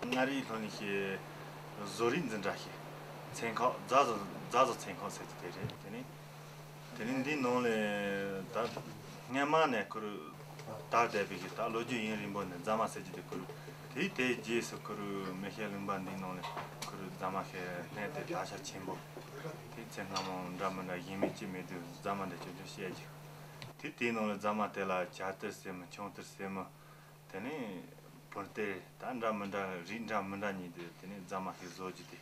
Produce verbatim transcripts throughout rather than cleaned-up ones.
མངའ་རིས་ལྷོ་ནས་ཤི་བཟོ་རིག་འཛིན་གྲྭ་ཞིག་ཚན་ཁག་རྫ་བཟོ་རྫ་བཟོ་ཚན་ཁག་ཟེར་གྱི་དེ་རེད། དེ་ནི་དེ་ནི་འདིའི་ནང་ལས་ད་སྔ་མ་ནས་ཁུ་རུ་དར་བསྡད་པའི་གི་ད་ལོ་རྒྱུས་ཡུན་རིང་པོ་ནས་རྫ་མ་ཟེར་གྱི་དེ་ཁུ་རུ་དེའི་དེའི་རྗེས་སུ་ཁུ་རུ་མེ་ཤེལ་ལུང་པ་འདིའི་ནང་ལས་ཁུ་རུ་རྫ་མ་ཤེལ་སྣེ་དེ་དར་ཆ་ཆེན་པོ་དེ་ཚེ་སྔ་མོ་འདྲ་མི་འདྲ་གཞན་མི་ཅི་མེད་དུས་རྫ་མ་འདི་ཅོ་ཅོ་བཤད་ཀྱི་དེ་དེའི་ནང་ལས་རྫ་མ་དེ་ལ་བྱ་ཏིལ་ཟེར་མི་ཆུང་ཏིལ་ཟེར་མི། དེ་ནས་བུར་ཏེ་ད་འདྲ་མི་འདྲ་རིགས་འདྲ་མི་འདྲ་གཉིས་དེ་དེ་ནས་རྫ་མ་ཞིག་བཟོ་རྒྱུ་དེ་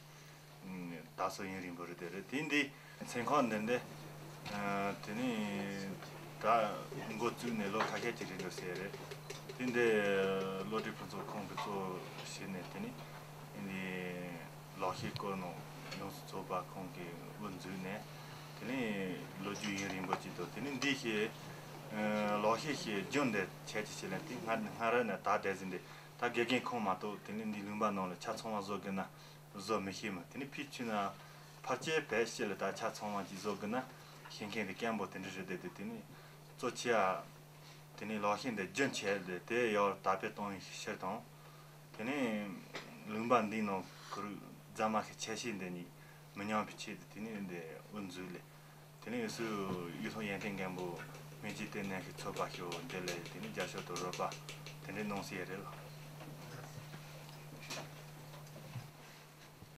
ད་སོ་ཡུན་རིང་པོ་རེད། དེ་རེད། དེ་འདི་ཚན་ཁག་འདི་འདི་དེ་ནས་ད་འགོ་བཙུགས་ནས་ལོ་ཁ་ཤས་ཅིག་རེད་འདུག་ཟེར་རེད། དེ་འདི་བློ་གྲོས་ཕུན་ཚོགས་ཁོང་གིས་གཙོ་བྱས་ནས་དེ་ནས་འདི་ལག་ཤེས་སྐོར་ནང་ཡོངས་སུ་ཚོགས་པ་ཁོང་གིས་དབུ་འཛུགས་ནས། དེ་ནས་ལོ་རྒྱུས་ཡུན་རིང་པོ་ཅིག་འདུག་དེ་ནས་འདི་ཞེས་ལོ་ཤས་ཤིག་རྒྱུན་འདི་བྱས་ཀྱི་ཞིག་ལ་དེ་སྔ་སྔ་རབས་ནས་ད་བསྡད་ཟིན་ཏེ་ད་དགེ་རྒན་ཁོང་མ་གཏོགས་དེ་ནས་འདི་ལུང་པ་ནང་ལ་ཆ་ཚང་བ་བཟོ་དགོས་ན་བཟོ་མི་ཤེས་མོད། དེ་ནས་ཕྱིས་ཚུན་ན་ཕལ་ཆེར་བལ་ཤེས་ལ་ད་ཆ་ཚང་བ་ཅིག་བཟོ་དགོས་ན་ཤེས་མཁན་དེ་སྐམ་པོ་དེ་འདྲ་རེད་བསྡད་དེ། དེ་ནས་གཙོ་ཆེ་ཨ་དེ་ནས་ལག་ཤེས་འདི་རྒྱུན་ཆད་དེ་དེ་ཡང་དར་སྤེལ་གཏོང་བའི་ཕྱིར་དང་། དེ་ནས་ལུང་པ་འདིའི་ནང་ཁུ་རུ་རྫ་མ་གི་ཆ་ཤས་འདི་གཉིས་མི་ཉམས་པའི་ཆེད་དུ་དེ་ནས་འདི་དབུ་འཛུགས་ལས། དེ་ནས་འུ་ཚོའི་གཡུ་ཐོག་ཡོན་ཏན་མགོན་པོ་སྨན་བཅོས་ལྟེ་གནས་ཀྱི་ཚོགས་པ་ཞིག་འདི་ལས་དེ་ནས་རྒྱབ་སྐྱོར་དང་རོགས་པ་དེ་འདྲའི་གནང་སྲིད་རེད་ལ།